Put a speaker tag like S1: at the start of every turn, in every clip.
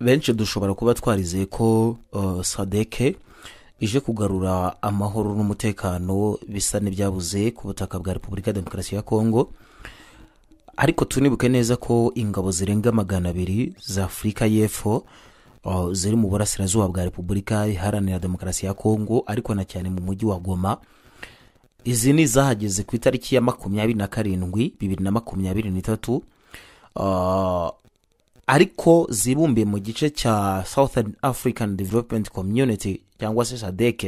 S1: Benshi dushobora kuba twarizeye ko SADC ije kugarura amahoro n'umutekano bisa n'ibyabuze ku butaka bwa Repubulika ya Demokarasi ya Kongo, ariko tunibuke neza ko ingabo zirenga 200 za Afurika y'Epfo ziri mu burasirazuba bwa Repubulika Iharanira Demokarasi ya Kongo, ariko na cyane mu mujyi wa Goma. Izi ni zahageze ku itariki ya 27 2023, ariko zibumbiye mu gice cya Southern African Development Community cyangwa se SADC.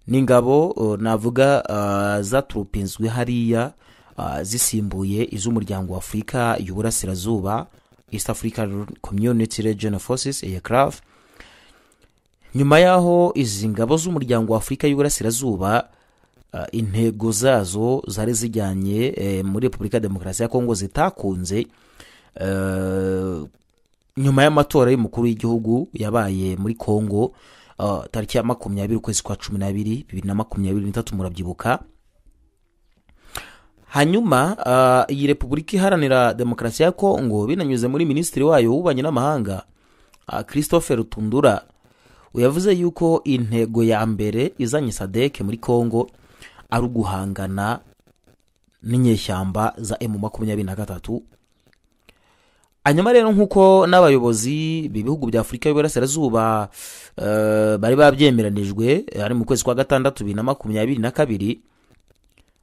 S1: Ni ingabo navuga zaturupinzwe hariya, zisimbuye iz'umuryango wa Afurika y'Uburasirazuba, East African Community Regional Forces, EACRF. Nyuma y'aho izi ngabo z'umuryango wa Afurika y'Uburasirazuba, intego zazo zari zijyanye muri Repubulika ya Demokarasi ya Kongo zitakunze, nyuma y'amatora y'umukuru w'igihugu yabaye muri Kongo tariki ya 20 ukwezi kwa 12 2023, murabyibuka. Hanyuma iyi Repubulika Iharanira Demokarasi ya Kongo, binanyuze muri minisitiri wayo w'ububanyi n'amahanga, Christophe Rutundura, yavuze yuko intego ya mbere izanye SADC muri Kongo ari uguhangana n'inyeshyamba za M23. Hanyuma rero, nk'uko n'abayobozi b'ibihugu bya Afurika y'Uburasirazuba bari babyemeranijwe, ari mu kwezi kwa gatandatu 2022,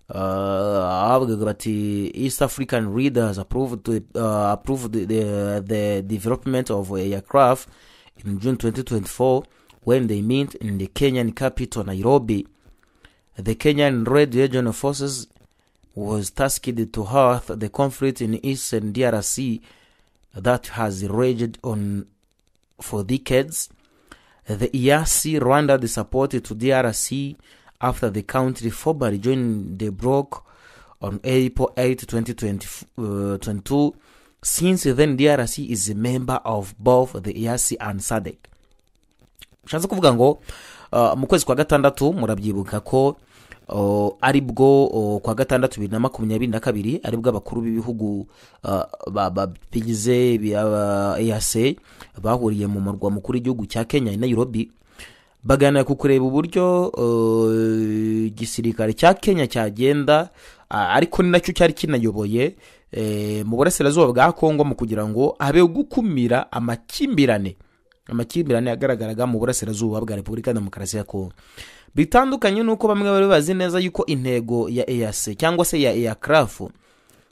S1: bavugaga bati: "East African leaders approved the development of EACRF in June 2024 when they meet in the Kenyan capital, Nairobi. The Kenyan Red Regional Forces was tasked to halt the conflict in eastern DRC that has raged on for decades. The EAC rendered support to DRC after the country formally joined the bloc on April 8, 2022. Since then, DRC is a member of both the EAC and SADC." Ushatse kuvuga ngo mu kwezi kwa gatandatu, murabyibuka ko aribwo kwa gatandatu 2022, aribwo abakuru b'ibihugu bigize EAC bahuriye mu murwa mukuru w'igihugu cya Kenya i Nairobi, baganira ku kureba uburyo igisirikare cya Kenya cyagenda, ariko ni nacyo cyari kinayoboye mu burasirazuba bwa Kongo, mu kugira ngo habe gukumira amakimbirane yagaragaraga mu burasirazuba bwa Repubulika ya Demokarasi ya Kongo. Bitandukanye n'uko bamwe bari bazi neza yuko intego ya EAC cyangwa se ya EACRF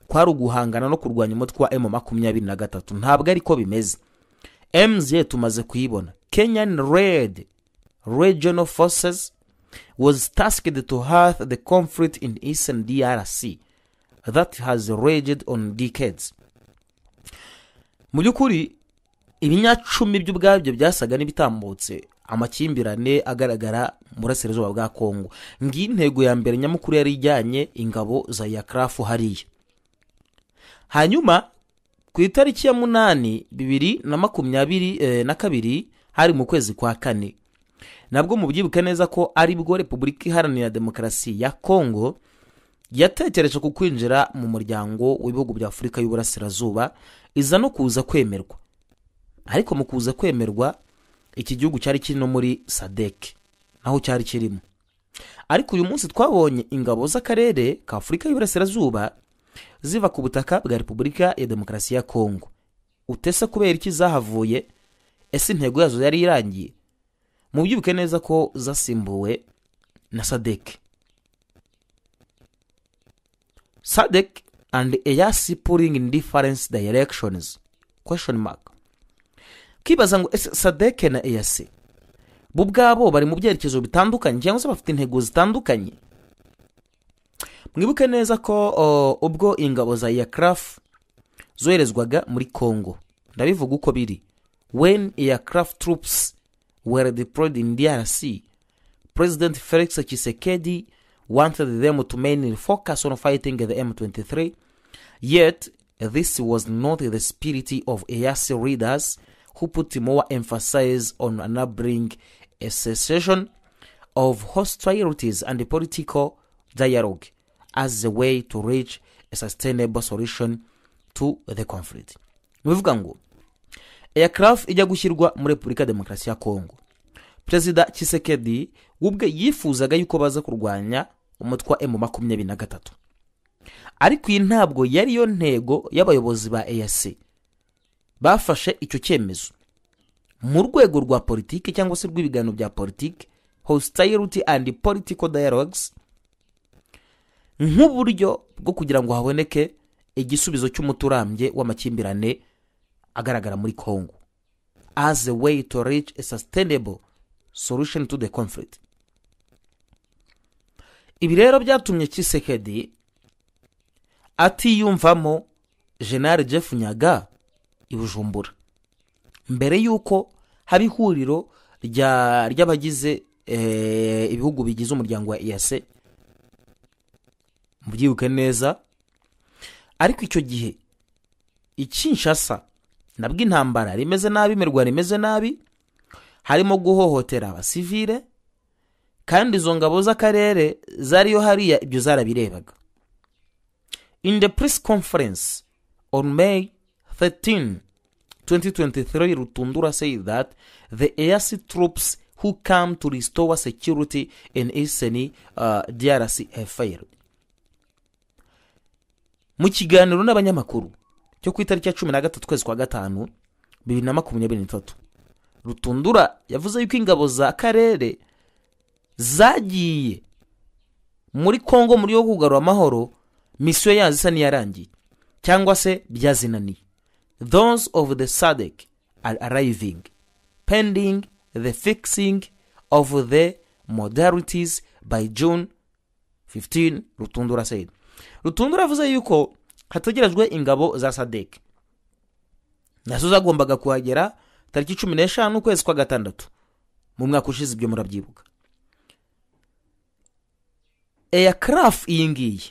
S1: kwari uguhangana no kurwanya umutwe wa M23, ntabwo ariko bimeze. MZ tumaze kuyibona. Kenyan Red Regional Forces was tasked to halt the conflict in eastern DRC that has raged on decades. Mu by'ukuri ibinyacumi by'ubwabyo byasaga n'ibitambutse amakimbirane agaragara mu burasirazuba bwa Kongo. Ngiyi intego ya mbere nyamukuru yari ijyanye ingabo za EACRF hariya. Hanyuma ku itariki ya 8 2022, hari mu kwezi kwa kane, nabwo mubyibuke neza ko ari bwo Repubulika Iharanira Demokarasi ya Kongo yatekereje ku kwinjira mu muryango w'ibihugu bya Afurika y'Uburasirazuba, iza no kuza kwemerwa. Ariko mu kuza kwemerwa, iki gihugu cyari kiri no muri SADC, naho cyari kirimo. Ariko uyu munsi twabonye ingabo z'akarere ka Afurika y'Uburasirazuba ziva ku butaka bwa Repubulika ya Demokarasi ya Kongo. Utese kubera iki zahavuye? Ese intego yazo yari irangiye? Mubyibuke neza ko zasimbuwe na SADC. SADC and EAC pulling in different directions, question mark. Kibaza ngo ese SADC na EAC bo ubwabo bari mu byerekezo bitandukanye cyangwa se bafite intego zitandukanye? Mwibuke neza ko ubwo ingabo za EACRF zoherezwaga muri Congo, ndabivuga uko biri: "When EACRF troops were deployed in DRC, President Felix Tshisekedi wanted them to mainly focus on fighting the M23. Yet this was not the spirit of EAC leaders, who put more emphasis on enabling a cessation of hostilities and political dialogue as a way to reach a sustainable solution to the conflict." Bivuga ngo EACRF ijya gushyirwa muri Repubulika ya Demokarasi ya Kongo, Perezida Tshisekedi ubwe yifuzaga yuko baza kurwanya umutwe wa M23, ariko iyi ntabwo yari yo ntego y'abayobozi ba EAC bafashe icyo cyemezo mu rwego rwa politiki cyangwa se rw'ibiganiro bya politiki, hostility and political dialogues, nk'uburyo bwo kugira ngo haboneke igisubizo cy'umuti urambye w'amakimbirane agaragara muri Congo, as a way to reach a sustainable solution to the conflict. Ibi rero byatumye Tshisekedi atiyumvamo General Jeff Nyaga i Bujumbura mbere y'uko haba ihuriro ry'abagize ibihugu bigize umuryango wa EAC, mubyibuke neza. Ariko icyo gihe i Kinshasa nabwo intambara rimeze nabi, imirwano imeze nabi, harimo guhohotera abasivile, kandi izo ngabo z'akarere zariyo hariya ibyo zarabirebaga. In the press conference on May 13, 2023, Rutundura said that the EAC troops who come to restore security in Eastern DRC have failed. Mu kiganiro n'abanyamakuru cyo ku itariki ya 13 kwezi kwa gatanu 2023, Rutundura yavuze yuko ingabo za karere zagiye muri Kongo muri yo kugarura amahoro, misiyo yazo isa n'iyarangiye cyangwa se byazinaniye. Those of the SADC are arriving pending the fixing of the modalities by June 15, Rutundura said. Rutundura avuze yuko hategerejwe ingabo za SADC, nazo zagombaga kuhagera tariki 15 ukwezi kwa gatandatu mu mwaka ushize, ibyo murabyibuka. EACRF iyi ngiyi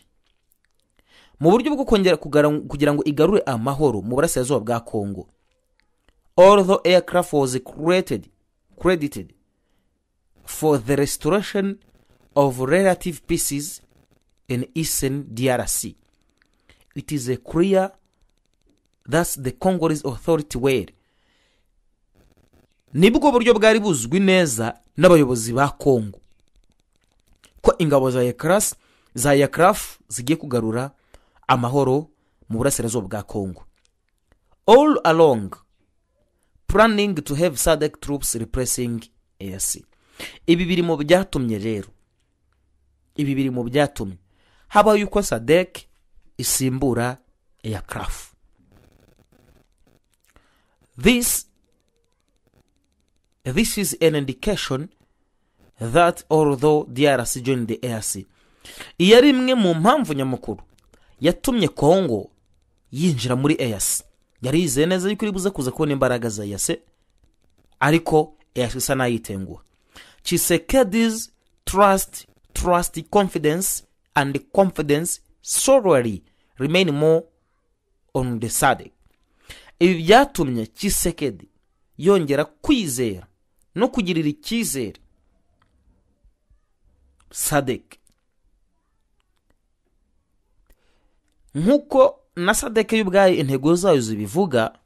S1: mu buryo bwo kongera kugira ngo igarure amahoro mu burasirazuba bwa Congo, although EACRF was credited for the restoration of relative peaces in Eastern DRC, it is a clear that the Congolese authority were, nibwo buryo bwari buzwi neza n'abayobozi ba Congo ko ingabo za EACRF zigiye kugarura amahoro mu burasirazuba bwa Congo, all along planning to have SADC troops replacing EAC. Ibi biri mu byatumye rero, ibi biri mu byatumye habaho yuko SADC isimbura EACRF. This is an indication that although DRC joined the EAC, iyi ari imwe mu mpamvu nyamukuru yatumye Congo yinjira muri EAC. Yari yizeye neza yuko iri buze kuza kubona imbaraga za EAC, ariko EAC isa n'ayitenguha. Tshisekedi's trust, confidence and confidence solely remain more on the SADC. Ibi byatumye Tshisekedi yongera kwizera no kugirira icyizere SADC, nk'uko na SADC y'ubwayo intego zayo zibivuga,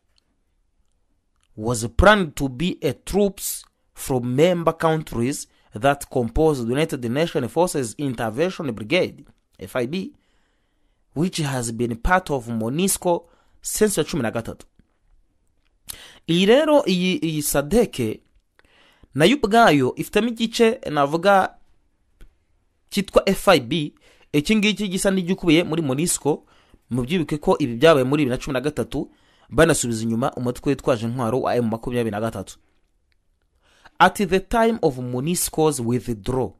S1: was planned to be a troops from member countries that compose the United Nations Forces Intervention Brigade, FIB, which has been part of MONUSCO since ya 13. Iyi rero iyi SADC nayo ubwayo ifitemo igice navuga cyitwa FIB, iki ngiki gisa n'igikubiye muri MONUSCO. Mubyibuke ko ibi byabaye muri 2013, banasubiza inyuma umutwe witwaje intwaro wa M23. At the time of MONUSCO's withdraw,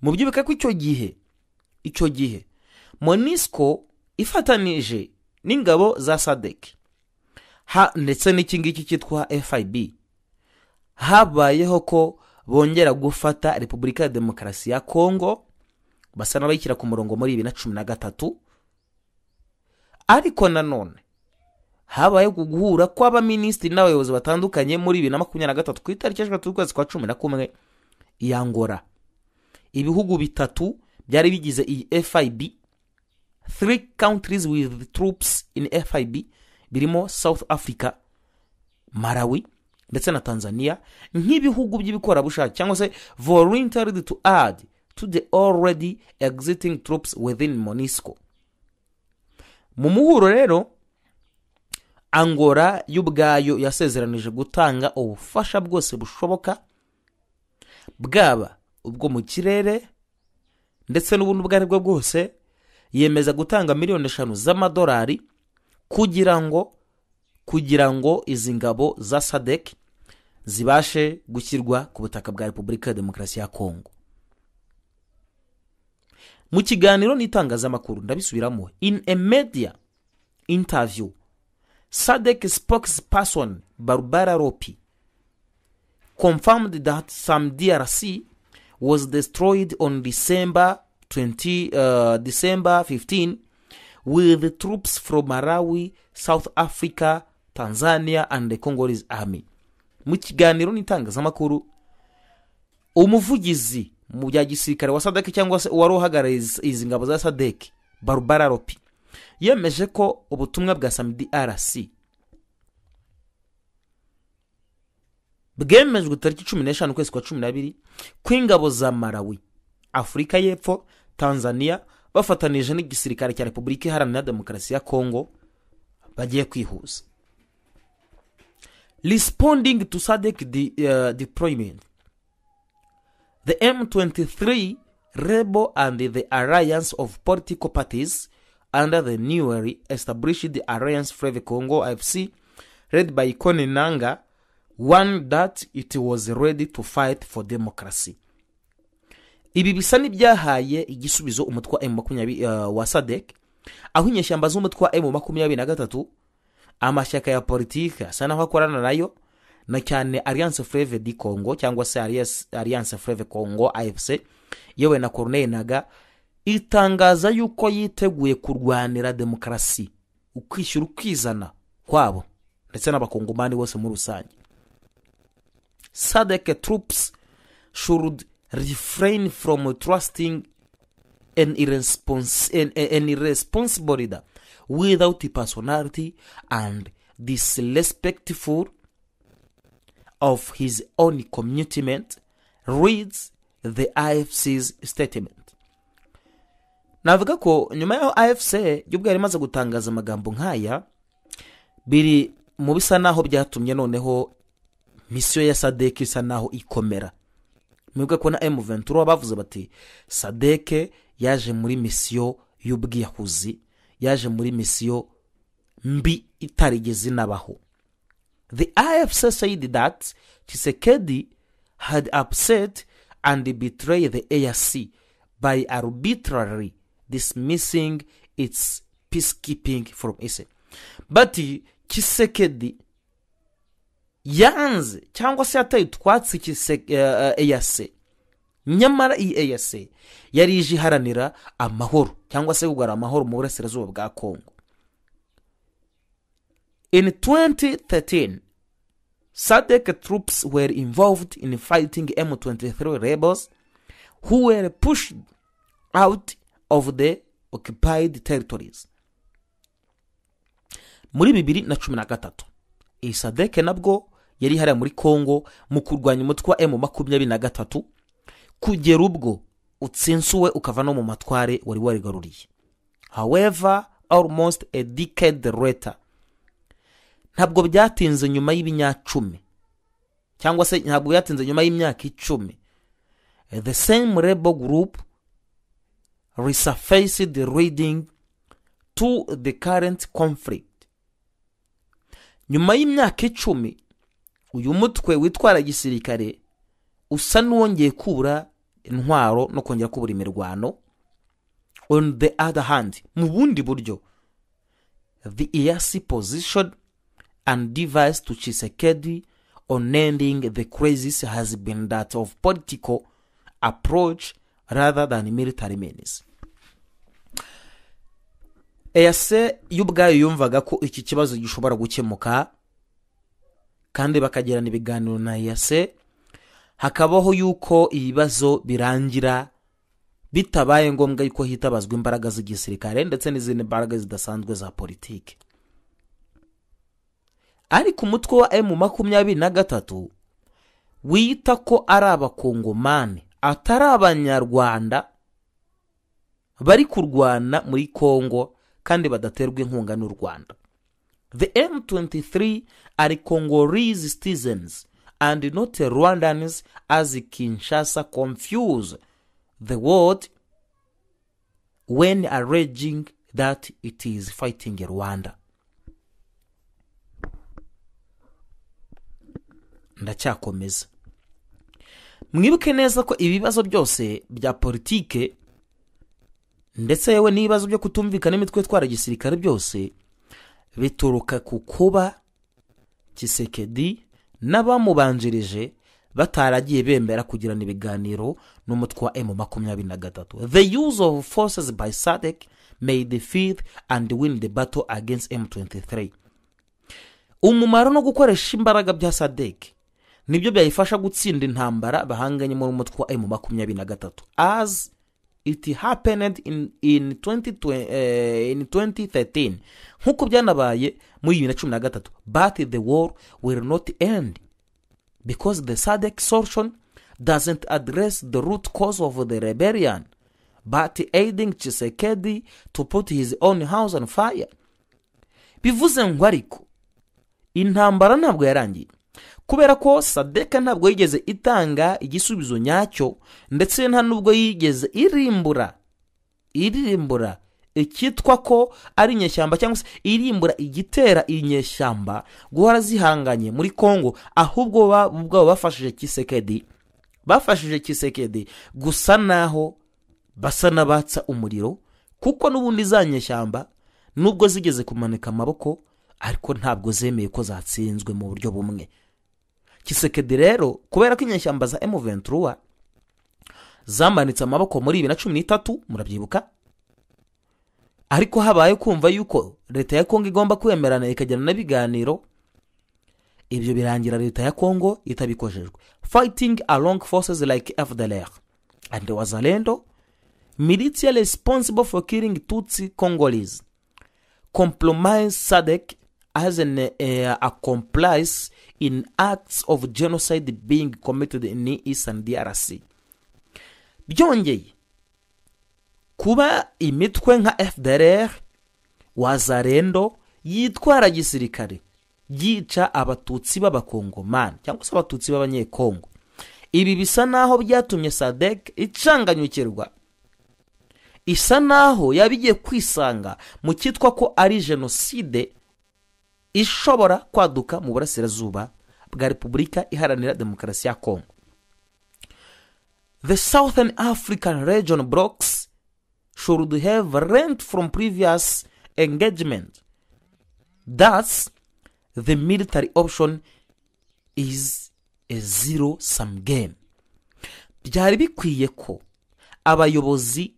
S1: mubyibuke ko icyo gihe MONUSCO ifatanije n'ingabo za SADC ha ndetse n'iki ngiki cyitwa FIB, habayeho ko bongera gufata Repubulika ya Demokarasi ya Kongo, basa n'abayishyira ku murongo muri 2013. Ariko nanone habaye guhura kw'abaminisitiri n'abayobozi batandukanye muri 2023 ku itariki 3 ukwezi kwa 11 i Angola. Ibihugu bitatu byari bigize iyi FIB, three countries with troops in FIB, birimo South Africa. Malawi ndetse na Tanzania nk'ibihugu by'ibikorabushake, cyangwa se volunteered to add to the already existing troops within MONUSCO. Mu muhuro rero, Angola y'ubwayo yasezeranije gutanga ubufasha bwose bushoboka, bwaba ubwo mu kirere ndetse n'ubundi ubwo ari bwo bwose. Yemeza gutanga miliyoni 5 z'amadolari kugira ngo izi ngabo za SADC zibashe gushyirwa ku butaka bwa Repubulika ya Demokarasi ya Kongo. Mu kiganiro n'itangazamakuru, ndabisubiramo, in a media interview, SADC spokesperson Barbara Lopi confirmed that SAMIDRC was destroyed on December 20, December 15 with troops from Malawi, South Africa, Tanzania and the Congolese army. Mu kiganiro n'itangazamakuru, umuvugizi mu bya gisirikare wa SADC, cyangwa se uwari uhagarariye izi ngabo za SADC, Barbara Lopi, yemeje ko ubutumwa bwa SAMIDRC bwemejwe tariki 15 ukwezi kwa 12, ko ingabo za Malawi, Afurika y'Epfo, Tanzania bafatanije n'igisirikare cya Repubulika Iharanira Demokarasi ya Kongo bagiye kwihuza. Responding to SADC deployment, the M23 rebel and the alliance of political parties under the newly established Alliance Fleuve Congo, AFC, led by Corneille Nangaa, warned that it was ready to fight for democracy. Ibi bisa n'ibyahaye igisubizo umutwe wa M20 wa SADC, aho inyeshyamba z'umutwe wa M23, amashyaka ya politiki asa naho akorana nayo, na cyane Alliance Fleuve du Congo cyangwa se Alliance Fleuve Congo, AFC, yewe na Corneille Nangaa, itangaza yuko yiteguye kurwanira demokarasi, ukwishyura ukizana kwabo ndetse n'Abakongomani bose muri rusange. SADC troops should refrain from trusting an irresponsible leader without personality and disrespectful of his own commitment, reads the AFC's statement. Navuga ko nyuma y'aho AFC y'ubwo yari imaze gutangaza amagambo nk'aya, biri mu bisa naho byatumye noneho misiyo ya SADC isa naho ikomera. Mwibuke ko na M23 bavuze bati SADC yaje muri misiyo y'ubwiyahuzi, yaje muri misiyo mbi itarigeze inabaho. The AFC said that Tshisekedi had upset and betrayed the EAC by arbitrarily dismissing its peacekeeping from EAC. Bati Tshisekedi yanze cyangwa se yataye utwatsi EAC, nyamara iyi EAC yari ije iharanira amahoro cyangwa se kugarura amahoro mu burasirazuba bwa Kongo. In 2013, SADC troops were involved in fighting M23 rebels who were pushed out of the occupied territories. Muri 2013, iyi SADC nabwo yari hariya muri Kongo mu kurwanya umutwe wa M23 kugera ubwo utsinsuwe ukava no mu matware wari warigaruriye. However, almost a decade later, ntabwo byatinze nyuma y'ibinyacumi, cyangwa se ntabwo byatinze nyuma y'imyaka 10, the same rebel group resurfaced, leading to the current conflict. Nyuma y'imyaka 10, uyu mutwe witwara gisirikare usa n'uwongeye kubura intwaro no kongera kubura imirwano. On the other hand, mu bundi buryo, the EAC position and device to Tshisekedi on ending the crisis has been that of political approach rather than military means. EAC y'ubwayo yumvaga ko iki kibazo gishobora gukemuka kandi bakagirana ibiganiro na EAC, hakabaho yuko ibibazo birangira bitabaye ngombwa yuko hitabazwa imbaraga z'igisirikare ndetse n'izindi mbaraga zidasanzwe za politiki. Ariko umutwe wa M23 wita ko ari abakongomani atari abanyarwanda bari kurwana muri Kongo kandi badaterwa inkunga n'u Rwanda. The M23 are Congolese citizens and not Rwandans, as Kinshasa confuse the world when alleging that it is fighting Rwanda. Ndacyakomeza. Mwibuke neza ko ibibazo byose bya politike ndetse yewe n'ibibazo byo kutumvikana imitwe twara gisirikare byose bituruka ku kuba Tshisekedi n'abamubanjirije bataragiye bemera kugirana ibiganiro n'umutwe wa M23. The use of forces by SADC may defeat and win the battle against M23. Umumaro no gukoresha imbaraga bya SADC nibyo byayifasha gutsinda intambara bahanganye mu mutwe wa M23, as it happened in 2013, nkuko byanabaye muri 2013. But the war will not end because the SADC solution doesn't address the root cause of the rebellion, but aiding Tshisekedi to put his own house on fire. Bivuze ngo ariko intambara ntabwo yarangiye, kubera ko SADC ntabwo yigeze itanga igisubizo nyacyo, ndetse nta nubwo yigeze irimbura icyitwa ko ari inyeshyamba cyangwa se irimbura igitera inyeshyamba guhora zihanganye muri Kongo, ahubwo ubwabo bafashije Tshisekedi gusa naho basa n'abatsa umuriro, kuko n'ubundi za nyeshyamba nubwo zigeze kumanika amaboko ariko ntabwo zemeye ko zatsinzwe mu buryo bumwe. Tshisekedi rero kubera ko inyeshyamba za M23 zamanitse amaboko muri 2013, murabyibuka, ariko habaye kumva yuko leta ya Kongo igomba kwemerana ikagirana n'ibiganiro, ibyo birangira leta ya Kongo itabikojejwe. Fighting along forces like FDLR and Wazalendo, militia responsible for killing Tutsi Congolese, compromise SADC as an accomplice in acts of genocide being committed in Eastern DRC. Byongeye kuba imitwe nka FDLR, Wazalendo yitwara gisirikare yica abatutsi b'abakongomani cyangwa se abatutsi b'abanyekongo, ibi bisa naho byatumye SADC icanganyukirwa, isa naho yabigiye kwisanga mu cyitwa ko ari genocide ishobora kwaduka mu burasirazuba bwa Repubulika Iharanira Demokarasi ya Kongo. The Southern African region blocks should have learned from previous engagement. Thus, the military option is a zero-sum game. Byari bikwiye ko abayobozi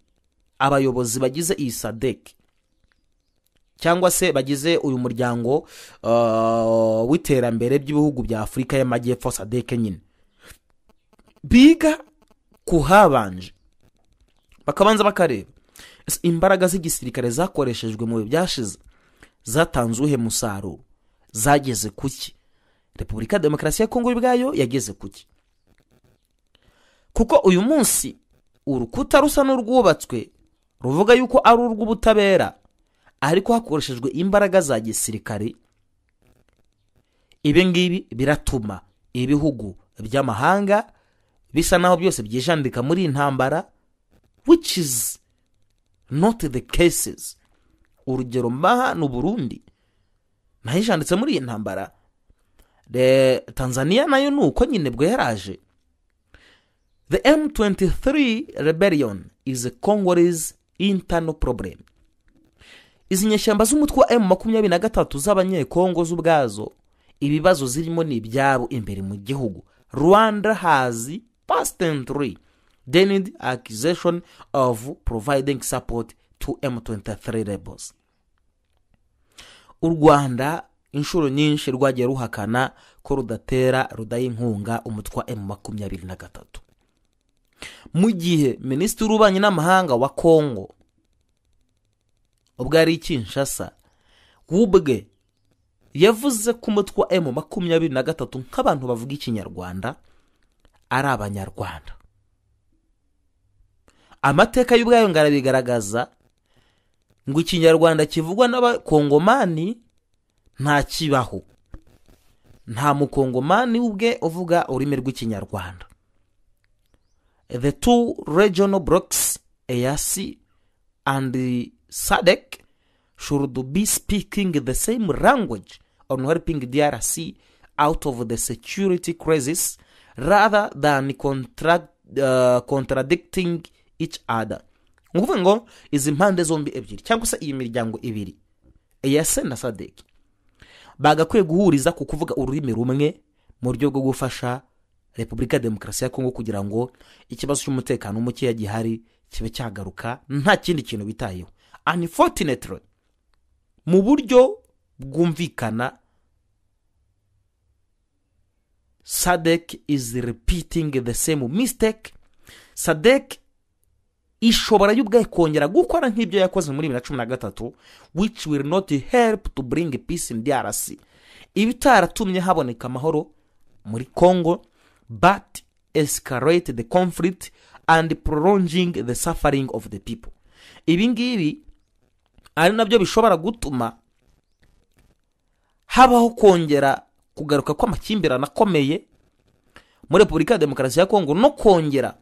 S1: bagize iyi SADC cyangwa se bagize uyu muryango w'iterambere by'ibihugu bya Afurika y'Amajyepfo SADC nyine, biga kuhabanje bakabanza bakareba imbaraga z'igisirikare zakoreshejwe mu bihe byashize zatanze uhe musaruro, zageze kuki, Repubulika Demokarasi ya Kongo ubwayo yageze kuki. Kuko uyu munsi urukuta rusa n'urwubatswe ruvuga yuko ari urw'ubutabera, ariko hakoreshejwe imbaraga za gisirikare. Ibi ngibi biratuma ibihugu by'amahanga bisa naho byose byijandika muri intambara, which is not the cases. Urugero mbaha ni Burundi nayo ijanditse muri iyi ntambara, Tanzania nayo nuko nyine bwo yaraje. The M23 rebellion is a Congolese internal problem. Izi nyeshyamba z'umutwe wa M23 z'abanyekongo z'ubwazo ibibazo zirimo ni ibyabo imbere mu gihugu. Rwanda has pastently denied accusation of providing support to M23 rebels. U Rwanda inshuro nyinshi rwagiye ruhakana ko rudatera rudayinkunga umutwe wa M23. Mu gihe Minisitiri w'Ububanyi n'Amahanga wa Kongo ubwo ari Kinshasa ubwe Yavuze ko umutwe wa M23 nk'abantu bavuga ikinyarwanda ari abanyarwanda. Amateka y'ubwayo ngarabigaragaza ngo ikinyarwanda kivugwa n'abakongomani nta kibaho, nta mukongomani ubwe uvuga ururimi rw'ikinyarwanda. The two regional blocs, EAC and the SADC, should be speaking the same language on helping DRC out of the security crisis rather than contradicting each other. Nguvuga ngo izi mpande zombi ebyiri cyangwa se iyi miryango ibiri, EAC na SADC, bagakwiye guhuriza ku kuvuga ururimi rumwe mu buryo bwo gufasha Repubulika ya Demokarasi ya Kongo kugira ngo ikibazo cy'umutekano mukeya gihari kibe cyagaruka nta kindi kintu bitayeho. Unfortunately, mu buryo bwumvikana, SADC is repeating the same mistake. SADC ishobora y'ubwayo kongera gukora nk'ibyo yakoze muri 2013, which will not help to bring peace in DRC, ibitaratumye haboneka amahoro muri Congo, but escalate the conflict and prolonging the suffering of the people. Ibi ngibi ari nabyo bishobora gutuma habaho kongera kugaruka kw'amakimbirane akomeye muri Repubulika ya Demokarasi ya Kongo no kongera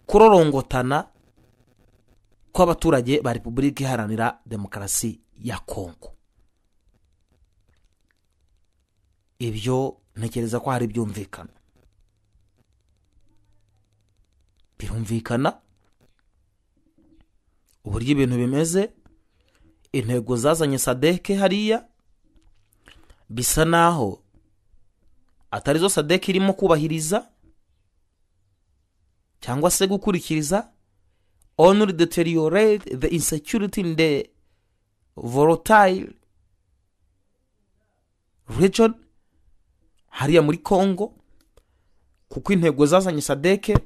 S1: kurorongotana kw'abaturage ba Repubulika Iharanira Demokarasi ya Kongo. Ibyo ntekereza ko hari byumvikana, birumvikana uburyo ibintu bimeze. Intego zazanye SADC hariya bisa naho atari zo SADC irimo kubahiriza cyangwa se gukurikiriza. Only deteriorate the insecurity in the volatile region hariya muri Congo, kuko intego zazanye SADC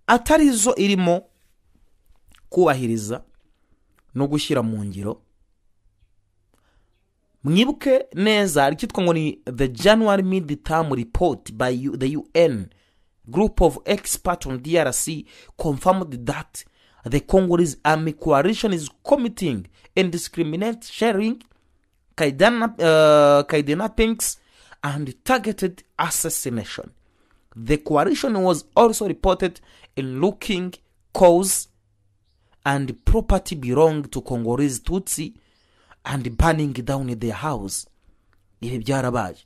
S1: atari zo irimo kubahiriza no gushyira mu ngiro. Mwibuke neza icyitwa ngo ni the January mid-term report by the UN group of experts on DRC confirmed that the Congolese army coalition is committing indiscriminate sharing, kidnappings and targeted assassination. The coalition was also reported in looking cause and property belong to Congolese Tutsi and burning down their house. Ibi byarabaye,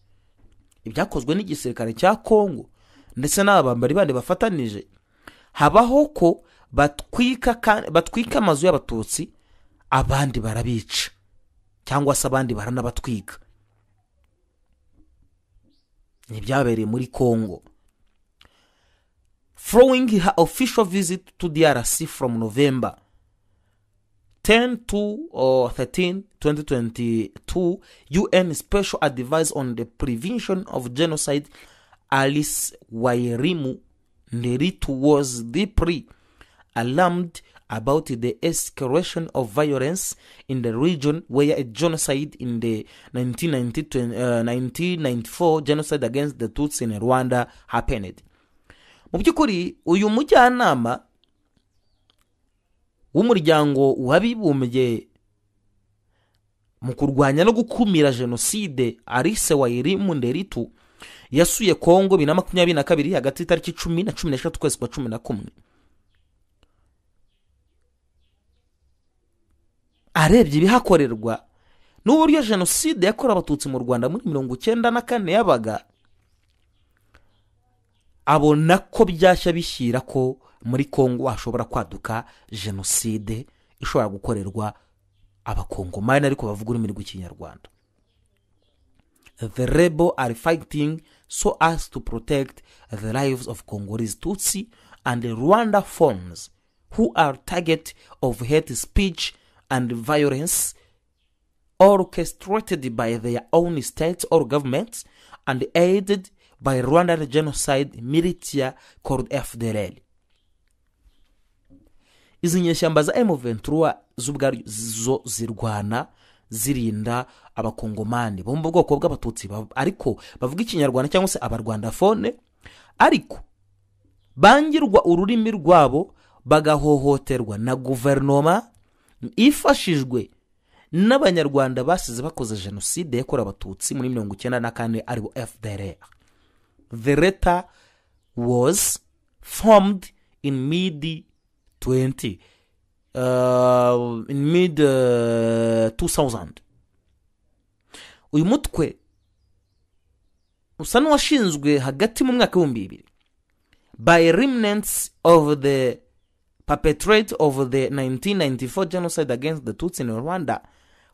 S1: ibyakozwe n'igisirikare cya Kongo ndetse n'abambari bandi bafatanije. Habaho ko batwika amazu y'abatutsi, abandi barabica cyangwa se abandi baranabatwika. Ibyabereye muri Kongo. Following her official visit to DRC from November 10 to 13, 2022, UN Special Advisor on the Prevention of Genocide Alice Wairimu Nderitu was deeply alarmed about the escalation of violence in the region, where a genocide in the 1994 genocide against the Tutsi in Rwanda happened. Mu by'ukuri uyu mujyanama w'umuryango w'abibumbye mu kurwanya no gukumira jenoside Alice Wairimu Nderitu yasuye Kongo 2022 hagati y'itariki 10 na 13 kwezi kwa 11. Arebye ibihakorerwa n'uburyo jenoside yakorewe abatutsi mu Rwanda muri 1994 yabaga, abona ko byashya bishyira ko muri Kongo hashobora kwaduka jenoside ishobora gukorerwa abakongomani ariko bavuga ururimi rw'ikinyarwanda. The rebel are fighting so as to protect the lives of Congolese Tutsi and Rwanda phones who are target of hate speech and violence orchestrated by their own states or governments and aided by Rwandan genocide militia called FDLR. Izi nyeshyamba za M23 z'ubwaryo zo zirwana Zirinda Abakongomani bo mu bwoko bw'Abatutsi, ariko bavuga Ikinyarwanda cyangwa se Abarwandafone, ariko bangirwa ururimi rwabo, bagahohoterwa na guverinoma ifashijwe n'Abanyarwanda basize bakoze Jenoside yakorewe Abatutsi muri 94, aribo FDLR. The latter was formed in mid 20 in mid 2000. Uyu mutwe usa n'uwashinzwe hagati mu mwaka w'2000 by remnants of the perpetrator of the 1994 genocide against the Tutsi in Rwanda,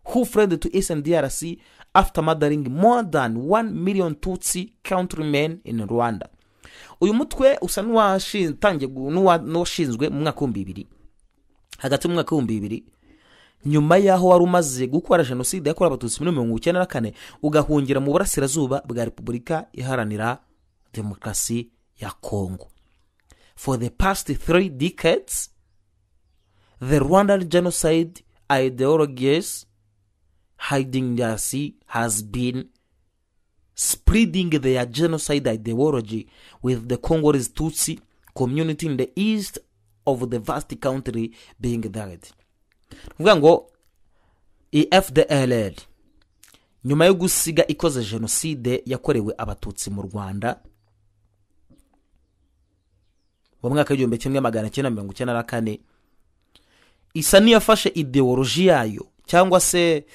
S1: who fled to Eastern DRC after murdering more than 1 million Tutsi countrymen in Rwanda. Uyu mutwe usa n'uwashinzwe mu mwaka w'2000, hagati mu mwaka w'2000, nyuma y'aho wari umaze gukora Jenoside yakorewe Abatutsi muri 94, ugahungira mu burasirazuba bwa Repubulika Iharanira Demokarasi ya Kongo. For the past 3 decades, the Rwandan genocide ideologies hiding DRC has been spreading their genocide ideology with the Congolese Tutsi community in the east of the vast country being dead. Kuvuga ngo iyi FDLR, nyuma yo gusiga ikoze Jenoside yakorewe Abatutsi mu Rwanda mu mwaka w'1994, isa n'iyafashe ideology yayo, cyangwa se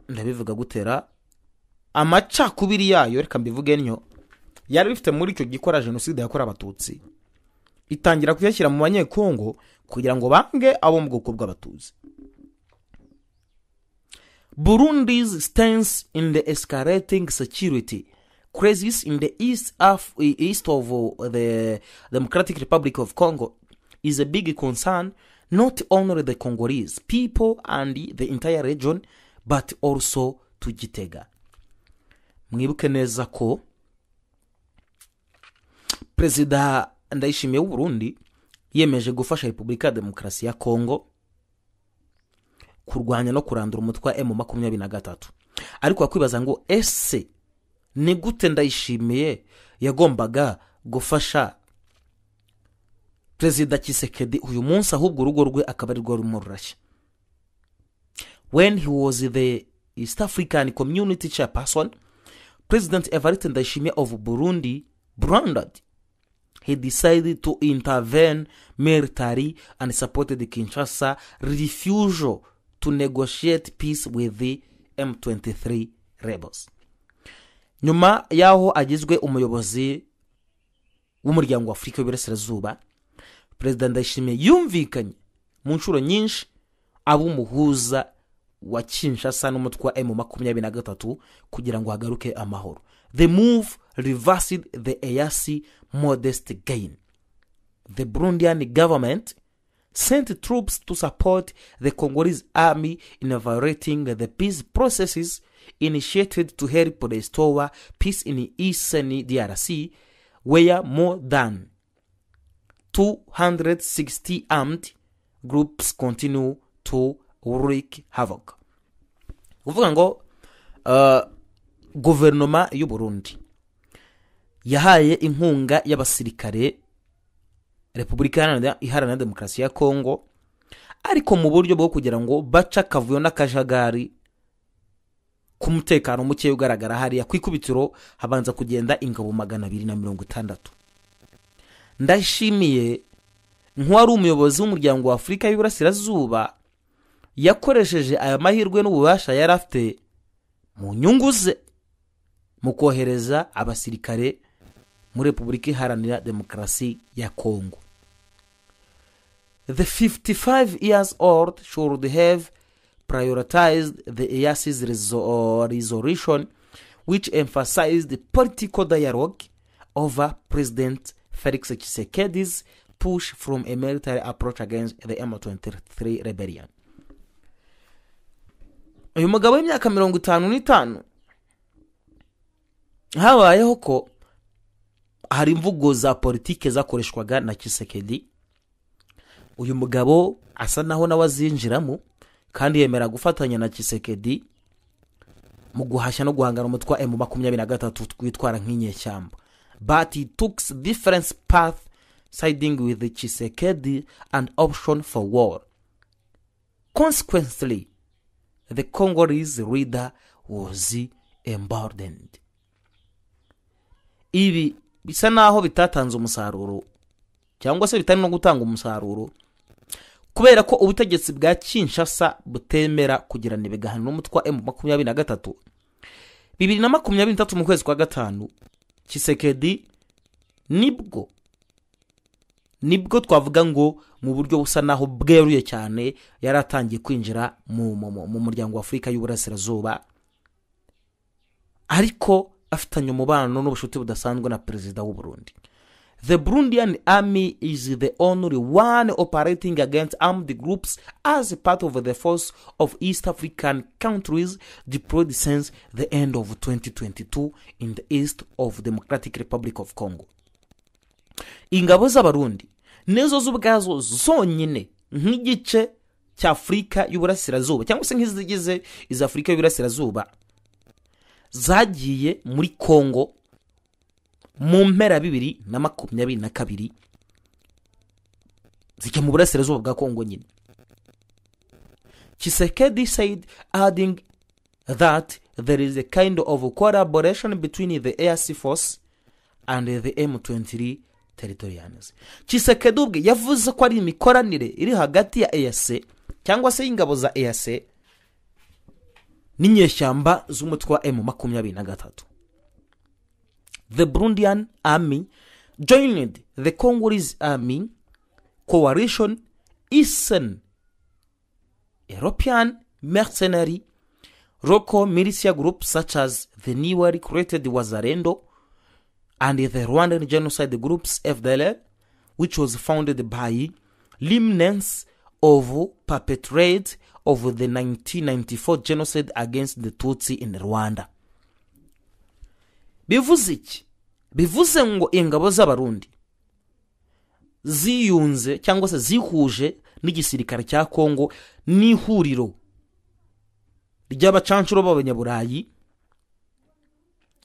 S1: ndabivuga gutera amacakubiri yayo, reka mbivuge ntyo, yari bifite muri icyo gikora Jenoside yakorewe Abatutsi, itangira kuyashyira mu Banyekongo kugira ngo bange abo mu bwoko bw'Abatutsi. Burundi's stance in the escalating security crisis in the east of the Democratic Republic of Congo is a big concern not only the Congolese people and the entire region, but also to Gitega. Mwibuke neza ko Perezida Ndayishimiye w'u Burundi yemeje gufasha Repubulika ya Demokarasi ya Kongo kurwanya no kurandura umutwe wa M23. Ariko wakwibaza ngo ese ni gute Ndayishimiye yagombaga gufasha Perezida Tshisekedi uyu munsi, ahubwo urugo rwe akaba ari rwo rurimo rurashya? When he was the East African Community chairperson, President Evariste Ndayishimiye of Burundi branded he decided to intervene militarily and supported Kinshasa refusal to negotiate peace with the M23 rebels. Nyuma y'aho agizwe umuyobozi w'Umuryango wa Afurika y'Iburasirazuba, Perezida Ndayishimiye yumvikanye mu nshuro nyinshi aba umuhuza wa Kinshasa n'umutwe wa M23 kugira ngo hagaruke amahoro. The move reversed the EAC modest gain. The Burundian government sent troops to support the Congolese army in violating the peace processes initiated to help restore peace in eastern DRC, where more than 260 armed groups continue to wreak havoc. Kuvuga ngo guverinoma y'u Burundi yahaye inkunga y'abasirikare Repubulika Iharanira Demokarasi ya Kongo, ariko mu buryo bwo kugira ngo bace akavuyo n'akajagari k'umutekano muke ugaragara hariya, ku ikubitiro habanza kugenda ingabo 260. Ndayishimiye, nk'uwari umuyobozi w'Umuryango wa Afurika y'Iburasirazuba, yakoresheje aya mahirwe n'ububasha yari afite mu nyungu ze mu kohereza abasirikare muri Repubulika Iharanira Demokarasi ya Kongo. The 55 years old should have prioritized the EAC's resolution, which emphasized political dialogue, over President Felix Tshisekedi's push from a military approach against the M23 rebellion. Uyu mugabo w'imyaka 55, habayeho ko hari imvugo za politike zakoreshwaga na Tshisekedi, uyu mugabo asa naho nawe azinjiramo Kandi yemera gufatanya na Tshisekedi mu guhashya no guhangana umutwe wa M23 twitwara nk'inyeshyamba. But he took different path, siding with the Tshisekedi and option for war. Consequently, the Congolese leader was emboldened. Ibi bisa naho bitatanze umusaruro, cyangwa se bitari no gutanga umusaruro, kubera ko ubutegetsi bwa Kinshasa butemera kugirana ibiganiro n'umutwe wa M23. 2023 mu kwezi kwa gatanu, Tshisekedi nibwo twavuga ngo mu buryo busa naho bweruye cyane yaratangiye kwinjira mu muryango wa Afurika y'Uburasirazuba, ariko afitanye umubano n'ubushuti budasanzwe na perezida w'u Burundi. The Burundian army is the only one operating against armed groups as part of the force of East African countries deployed since the end of 2022 in the east of Democratic Republic of Congo. Ingabo z'Abarundi nizo z'ubwazo zonyine nk'igice cya Afurika y'Uburasirazuba, cyangwa se nk'izigize iza Afurika y'Uburasirazuba, zagiye muri Congo mu mpera 2022, zijya mu burasirazuba bwa Congo nyine. Tshisekedi said, adding that there is a kind of collaboration between the EAC force and the M23 territorians. Tshisekedi ubwe yavuze ko ari imikoranire iri hagati ya EAC, cyangwa se y'ingabo za EAC, n'inyeshyamba z'umutwe wa M23. The Burundian army joined the Congolese army coalition, Eastern European mercenary local militia groups such as the newly created Wazalendo and the Rwandan genocide groups FDLR, which was founded by remnants of perpetrate of the 1994 genocide against the Tutsi in Rwanda. Bivuze iki? Bivuze ngo ingabo z'Abarundi ziyunze cyangwa se zihuje n'igisirikare cya Kongo n'ihuriro ry'abacancuro b'Abanyaburayi,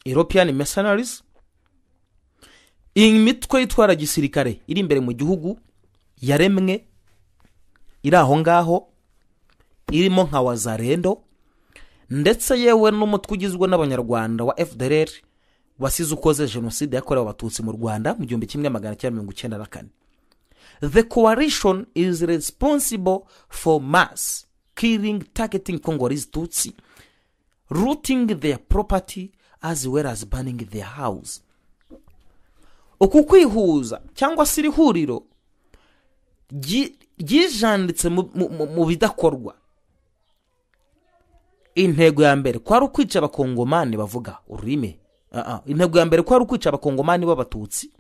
S1: European mercenaries, imitwe yitwara gisirikare iri imbere mu gihugu yaremwe iri aho ngaho, irimo nka Wazalendo, ndetse yewe n'umutwe ugizwe n'Abanyarwanda wa FDLR wasize ukoze jenoside yakorewe Abatutsi mu Rwanda mu 1994. The coalition is responsible for mass killing targeting Congolese Tutsi, looting their property as well as burning their house. Uku kwihuza cyangwa se iri huriro ryijanditse mu bidakorwa. Intego ya mbere kwari ukwica Abakongomani bavuga ururimi. Intego ya mbere kwari ukwica Abakongomani b'Abatutsi,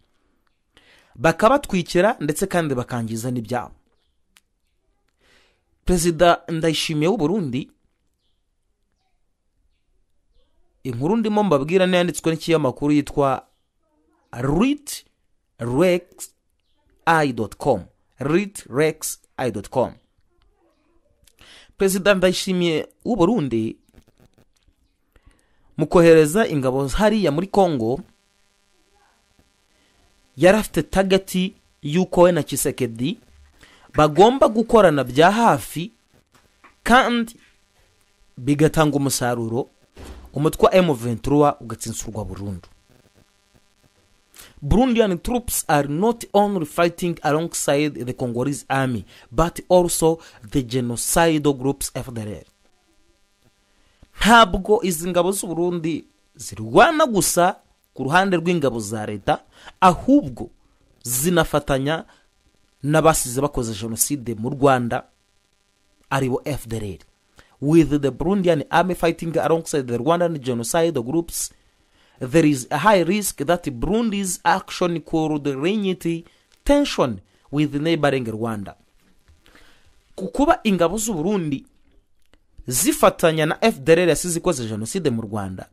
S1: bakabatwikira ndetse kandi bakangiza n'ibyabo. Perezida Ndayishimiye w'u Burundi, inkuru ndimo mbabwira niyanditswe n'ikinyamakuru yitwa ritrexi.com, ritrexi.com. Perezida Ndayishimiye w'u Burundi mu kohereza ingabo hariya muri Congo yari afite target y'uko we na Tshisekedi bagomba gukorana bya hafi kandi bigatanga umusaruro, umutwe wa M23 ugatsinsurwa burundu. Burundian troops are not only fighting alongside the Congolese army but also the genocidal groups FDLR. Ntabwo izi ngabo z'u Burundi zirwana gusa ku ruhande rw'ingabo za leta, ahubwo zinafatanya n'abasize bakoze jenoside mu Rwanda aribo FDLR. With the Burundian army fighting alongside the Rwandan genocidal groups, there is a high risk that Burundi's action could reignite tension with neighboring Rwanda. Kukuba ingabo z'u Burundi zifatanya na FDLR yasize ikoze jenoside mu Rwanda,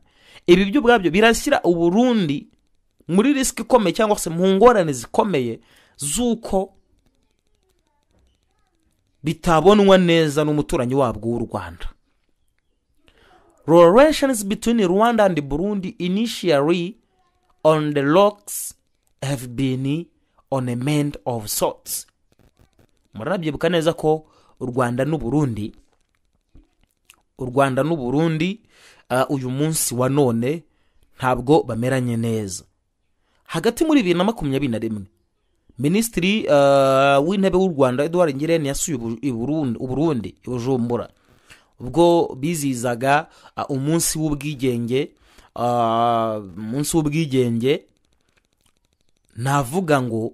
S1: ibi byo ubwabyo birashyira u Burundi muri risk ikomeye cyangwa se mu ngorane zikomeye z'uko Bitabonwa neza n'umuturanyi wabwo w'u Rwanda. Relations between Rwanda and Burundi, initially on the rocks, have been on a mend of sorts. Murabyibuka neza ko u Rwanda n'u Burundi uyu munsi wa none ntabwo bameranye neza. Hagati muri 2021, Minisitiri w'Intebe w'u Rwanda Edouard Ngirente yasuye Uburundi i Bujumbura, ubwo bizihizaga umunsi w'ubwigenge. Navuga ngo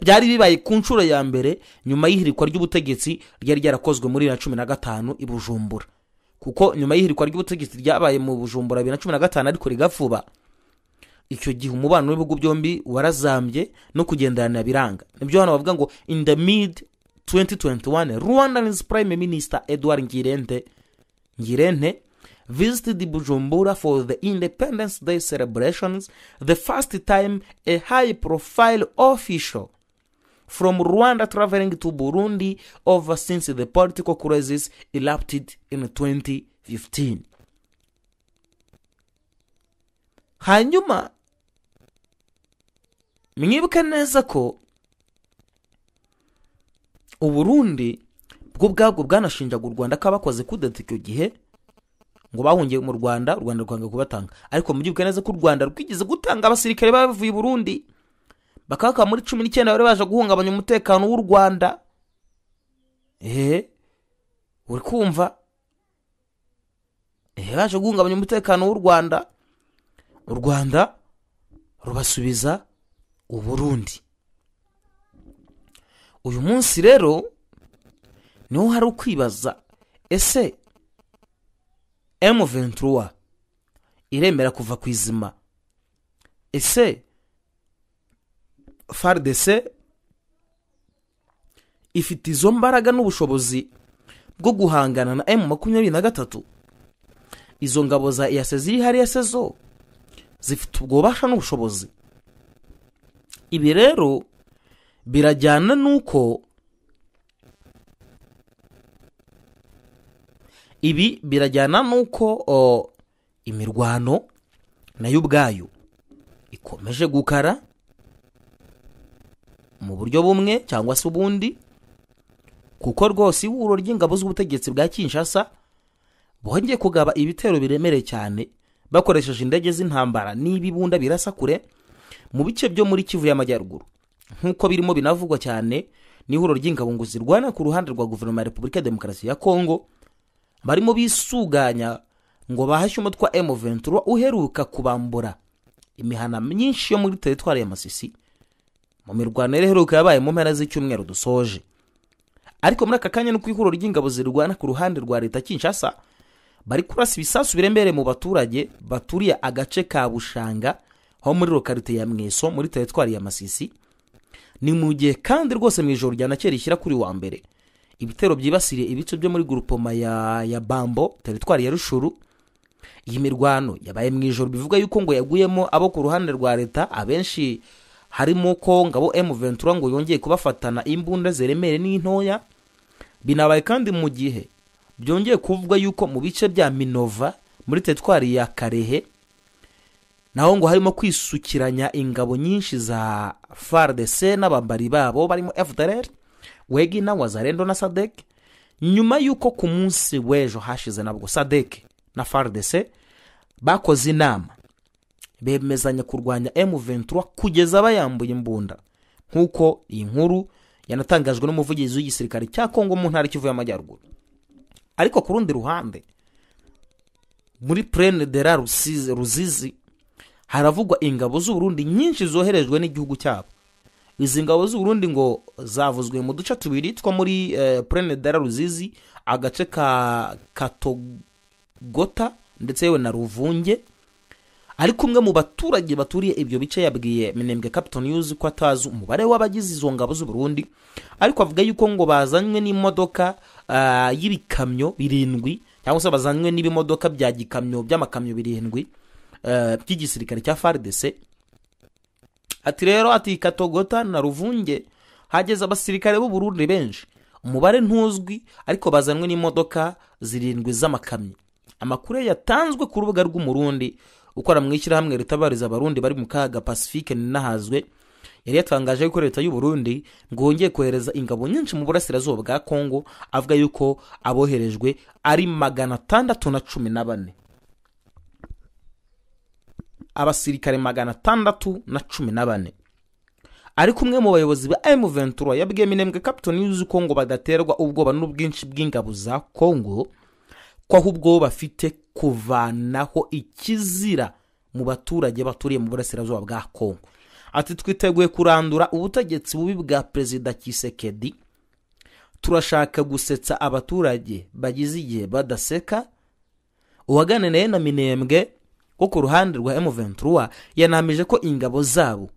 S1: byari bibaye ku nshuro ya mbere nyuma y'ihirikwa ry'ubutegetsi ryari ryarakozwe muri 2015 i Bujumbura, kuko nyuma y'ihirikwa ry'ubutegetsi ryabaye mu Bujumbura 2015 ariko rigafuba, icyo gihe umubano w'ibihugu byombi warazambye no kugenderanira biranga. Nibyo hano bavuga ngo in the mid 2021, Rwandan's Prime Minister Edouard Ngirente visited Bujumbura for the Independence Day celebrations, the first time a high profile official from Rwanda traveling to Burundi over since the political crisis erupted in 2015. Hanyuma mwibuke neza ko Uburundi bwo ubwabwo bwanashinjaga u Rwanda ko abakoze kudeta icyo gihe ngo bahungiye mu Rwanda, u Rwanda rwanga kubatanga. Ariko mubyibuke neza ko u Rwanda rwigeze gutanga abasirikare bavuye i Burundi bakaba muri 19, bari baje guhungabanya umutekano w'u Rwanda. Uri kumva, baje guhungabanya umutekano w'u Rwanda, u Rwanda rubasubiza Uburundi. Uyu munsi rero niho hari ukwibaza: ese M23 iremera kuva ku izima? Ese FARDC ifite izo mbaraga n'ubushobozi bwo guhangana na M23? Izo ngabo za EAC ziri hariya se zo zifite ubwo bubasha n'ubushobozi? Ibi rero birajyana n'uko imirwano nayo ubwayo ikomeje gukara mu buryo bumwe cyangwa se ubundi, kuko rwose ihuriro ry'ingabo z'ubutegetsi bwa Kinshasa bongeye kugaba ibitero biremereye cyane bakoresheje indege z'intambara n'ibibunda birasa kure mu bice byo muri Kivu y'Amajyaruguru, nk'uko birimo binavugwa cyane n'ihuriro ry'ingabo ngo zirwana ku ruhande rwa guverinoma ya Repubulika ya Demokarasi ya Kongo, barimo bisuganya ngo bahashye umutwe wa M23 uheruka kubambura imihana myinshi yo muri teritwari ya Masisi mu mirwano iheruka yabaye mu mpera z'icyumweru dusoje. Ariko muri aka kanya no ku ihuriro ry'ingabo zirwana ku ruhande rwa leta Kinshasa bari kurasa ibisasu biremereye mu baturage baturiye agace ka Bushanga ho muri lokalite ya Mweso muri teritwari ya Masisi. Ni mu gihe kandi rwose mu ijoro rya nakera rishyira kuri wa mbere ibitero byibasiriye ibice byo muri grupoma ya Bambo, teritwari ya Rushuru. Iyi mirwano yabaye mu ijoro, bivuga yuko ngo yaguyemo abo ku ruhande rwa leta abenshi, harimo ko ngabo M23 ngo yongeye kubafatana imbunda ziremere n'intoya. Binabaye kandi mu gihe byongeye kuvuga yuko mu bice bya Minova muri teritwari ya Karehe naho ngo harimo kwisukiranya ingabo nyinshi za FARDC n'abambari babo barimo FDLR, Wegina, Wazalendo na SADC, nyuma yuko ku munsi w'ejo hashize nabwo SADC na FARDC bakoze inama bemezanya kurwanya M23 kugeza bayambuye imbunda, nk'uko iyi nkuru yanatangajwe n'umuvugizi w'igisirikare cya Kongo mu ntara Kivu y'Amajyaruguru. Ariko ku rundi ruhande, muri Plaine de la Ruzizi haravugwa ingabo z'Uburundi nyinshi zoherejwe n'igihugu cyabo. Izi ngabo z'Uburundi ngo zavuzwe mu duce tubiri two muri Plaine de la Ruzizi, agace ka Katogota ndetse yewe na Ruvunge. Ariko umwe mu baturage baturiye ibyo bice yabwiye Minembwe Capital News ko atazi umubare w'abagize izo ngabo z'Uburundi, ariko avuga yuko ngo bazanywe n'imodoka y'ibikamyo 7, cyangwa se bazanywe n'ibimodoka bya gikamyo by'amakamyo 7 by'igisirikare cya FARDC. Ati rero, ati Katogota na Ruvunge hageze abasirikare b'u Burundi benshi. Umubare ntuzwi, ariko bazanwe n'imodoka 7 z'amakamyo. Amakuru yatanzwe ku rubuga rw'Umurundi ukora mu ishyirahamwe ritabariza Abarundi bari mu kaga, Pacifique Ninahazwe, yari yatangaje ko leta y'u Burundi ngo yongeye kohereza ingabo nyinshi mu burasirazuba bwa Kongo, avuga yuko aboherejwe ari 614, abasirikare 614. Ariko umwe mu bayobozi ba M23 yabwiye Minembwe Capital News ko ngo badaterwa ubwoba n'ubwinshi bw'ingabo za Kongo, ko ahubwo bafite kuvanaho ikizira mu baturage baturiye mu burasirazuba bwa Kongo. Ati twiteguye kurandura ubutegetsi bubi bwa Perezida Tshisekedi, turashaka gusetsa abaturage bagize igihe badaseka. Uwaganiriye na Minembwe wo ku ruhande rwa M23 yanamije ko ingabo zabo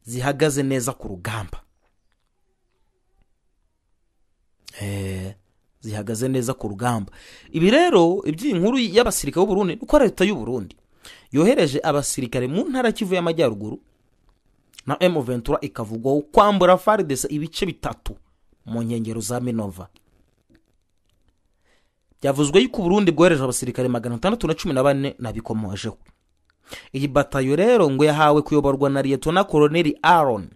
S1: zihagaze neza ku rugamba. Zihagaze neza ku rugamba. Ibi rero iby'inkuru y'abasirikare b'u Burundi, uko leta y'u Burundi yohereje abasirikare mu ntara Kivu y'Amajyaruguru na M23 ikavugwaho kwambura FARDC ibice 3 mu nkengero za Minova. Byavuzwe yuko Burundi bwohereje abasirikare 614 nabikomojeho. Iyi batayo rero ngo yahawe kuyoborwa na Lieutenant Colonel Aaron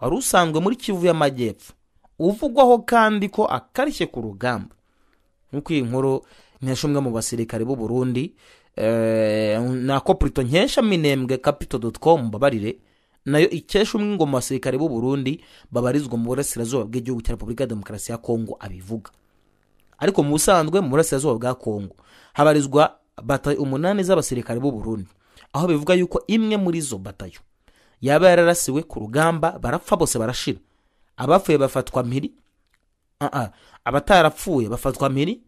S1: wari usanzwe muri Kivu y'Amajyepfo, uvugwaho kandi ko akarishye ku rugamba. Nkuko iyi nkuru nkesha umwe mu basirikare b'u Burundi, nako plutôt nkesha Minembwe capital.com babarire, nayo ikesha umwe ngo mu basirikare b'u Burundi babarizwa mu burasirazuba bw'igihugu cya Repubulika ya Demokarasi ya Kongo abivuga. Ariko mu busanzwe mu burasirazuba bwa Kongo habarizwa batayo 8 z'abasirikare b'u Burundi, aho bivuga yuko imwe muri zo batayo yaba yararasiwe ku rugamba barapfa bose barashira. Abapfuye bafatwa mpiri, abatarapfuye bafatwa mpiri,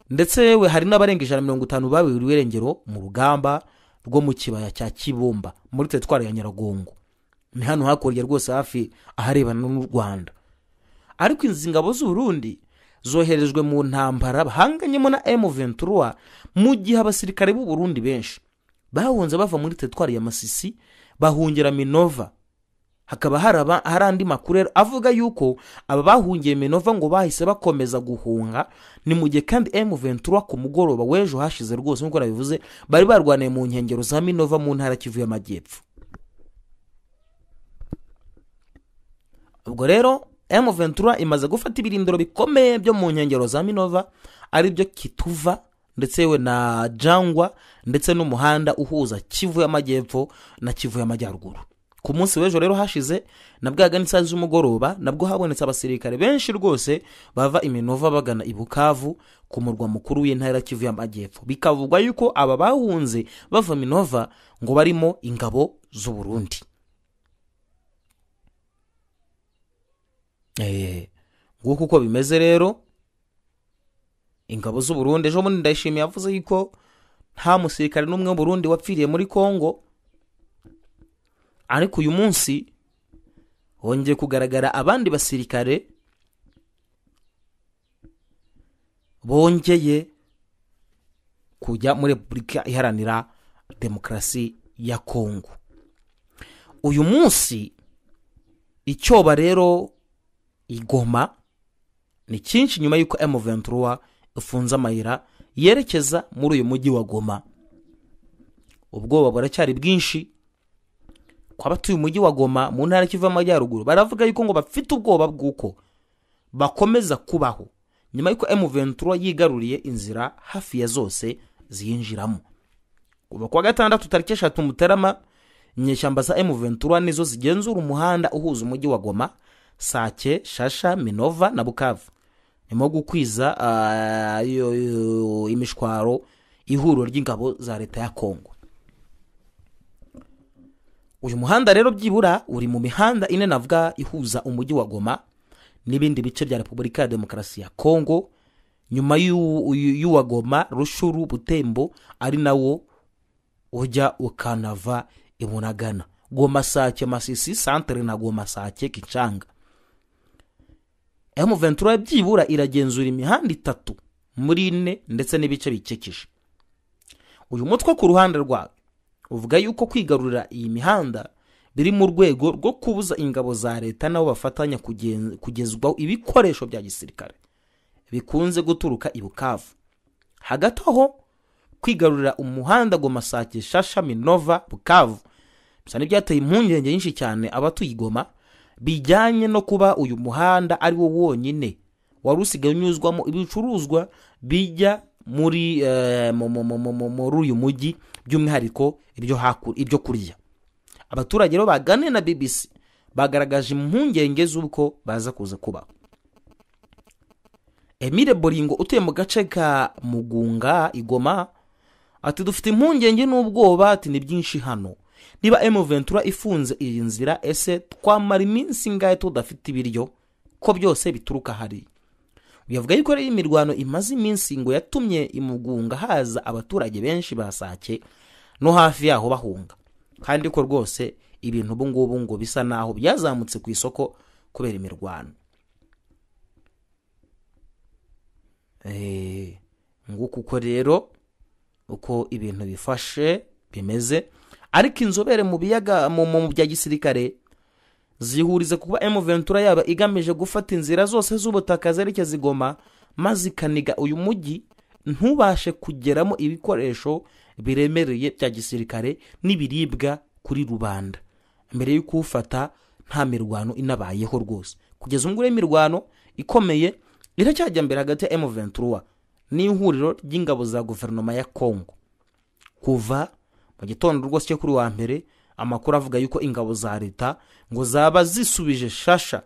S1: ndetse yewe hari n'abarenga 150 baburiwe irengero mu rugamba rwo mu kibaya cya Kibumba muri teritwari ya Nyiragongo. Ni hano hakurya rwose hafi aharebana n'u Rwanda. Ariko izi ngabo z'u Burundi zoherejwe mu ntambara bahanganyemo na M23, mu gihe abasirikare b'u Burundi benshi bahunze bava muri teritwari ya Masisi bahungira Minova. Hakaba hari andi makuru avuga yuko aba bahungiye Minova ngo bahise bakomeza guhunga. Ni mu gihe kandi M23 ku mugoroba w'ejo hashize rwose nkuko nabivuze bari barwaniye mu nkengero za Minova mu ntara Kivu y'Amajyepfo. Ubwo rero M23 imaze gufata ibirindiro bikomeye byo mu nkengero za Minova, ari byo Kituva ndetse we na Jangwa, ndetse n'umuhanda uhuza Kivu y'Amajyepfo na Kivu y'Amajyaruguru. Ku munsi w'ejo rero hashize nabwaga n'isaha z'umugoroba nabwo habonetse abasirikare benshi rwose bava Iminova bagana i Bukavu ku murwa mukuru w'intara Kivu y'Amajyepfo. Bikavugwa yuko aba bahunze bava Minova ngo barimo ingabo z'u Burundi. Nguko uko bimeze rero ingabo z'u Burundi. Ejo bundi Ndayishimiye yavuze yuko nta musirikare n'umwe w'u Burundi wapfiriye muri Kongo, ariko uyu munsi hongeye kugaragara abandi basirikare bongeye kujya muri Repubulika Iharanira Demokarasi ya Kongo. Uyu munsi icyoba rero igoma ni cyinshi nyuma yuko M23 ifunze amayira yerekeza muri uyu mujyi wa Goma. Ubwoba buracyari bwinshi kwa batuye umujyi wa Goma mu ntara Kivu y'Amajyaruguru. Baravuga yuko ngo bafite ubwoba bw'uko bakomeza kubaho nyuma yuko M23 yigaruriye inzira hafi ya zose ziyinjiramo. Kuva kwa gatandatu tariki 3 Mutarama, inyeshyamba za M23 nizo zigenzura umuhanda uhuza umujyi wa Goma, Sake, Shasha, Minova na Bukavu. Nimo gukwiza imishwaro ihuriro ry'ingabo za leta ya Kongo. Uyu muhanda rero byibura uri mu mihanda ine navuga ihuza umujyi wa Goma n'ibindi bice bya Repubulika ya Demokarasi ya Kongo, nyuma y'uwa Goma, Rushuru, Butembo, ari nawo ujya ukanava Ibunagana. Goma, Sake, Masisi, Centre na Goma, Sake, Kichanga. M23 byibura iragenzura imihanda 3 muri 4 ndetse n'ibice bikikije. Uyu mutwe ku ruhande rwawe uvuga yuko kwigarurira iyi mihanda Biri mu rwego rwo kubuza ingabo za leta nabo bafatanya kugezwaho ibikoresho bya gisirikare bikunze guturuka i Bukavu. Hagati aho, kwigarurira umuhanda Goma Sake Shasha Minova Bukavu bisa n'ibyateye impungenge nyinshi cyane abatuye i Goma, bijyanye no kuba uyu muhanda ari wo wonyine wari usigaye unyuzwamo ibicuruzwa bijya muri uyu mujyi, by'umwihariko ibyo kurya. Abaturage rero baganiriye na BBC bagaragaje impungenge z'uko baza kuza kuba. Emile Boringo utuye mu gace ka Mugunga i Goma ati dufite impungenge n'ubwoba, ati ni byinshi hano. Niba M23 ifunze iyi nzira, ese twamara iminsi ingahe tudafite ibiryo ko byose bituruka hari? Yavuga yuko rero imirwano imaze iminsi ngo yatumye imugunga haza abaturage benshi basake no hafi yaho bahunga, kandi ko rwose ibintu ubu ngubu ngo bisa naho byazamutse ku isoko kubera imirwano. Nguko uko rero uko ibintu bifashe bimeze. Ariko inzobere mu biyaga mu bya gisirikare zihuriza kuba M23 yaba igamije gufata inzira zose z'ubutaka zerekeza i Goma, maze ikaniga uyu mujyi ntubashe kugeramo ibikoresho biremereye bya gisirikare n'ibiribwa kuri rubanda mbere yo kuwufata nta mirwano inabayeho rwose. Kugeza ubu imirwano ikomeye iracyajya mbere hagati ya M23 n'ihuriro ry'ingabo za guverinoma ya Congo. Kuva mu gitondo rwose cyo kuri wa mbere, amakuru avuga yuko ingabo za leta ngo zaba zisubije Shasha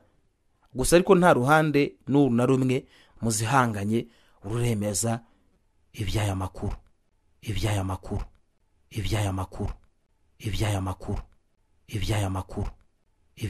S1: gusa, ariko nta ruhande n'uru na rumwe muzihanganye ruremeza iby'aya makuru, iby'aya makuru, iby'aya makuru, iby'aya makuru, iby'aya makuru.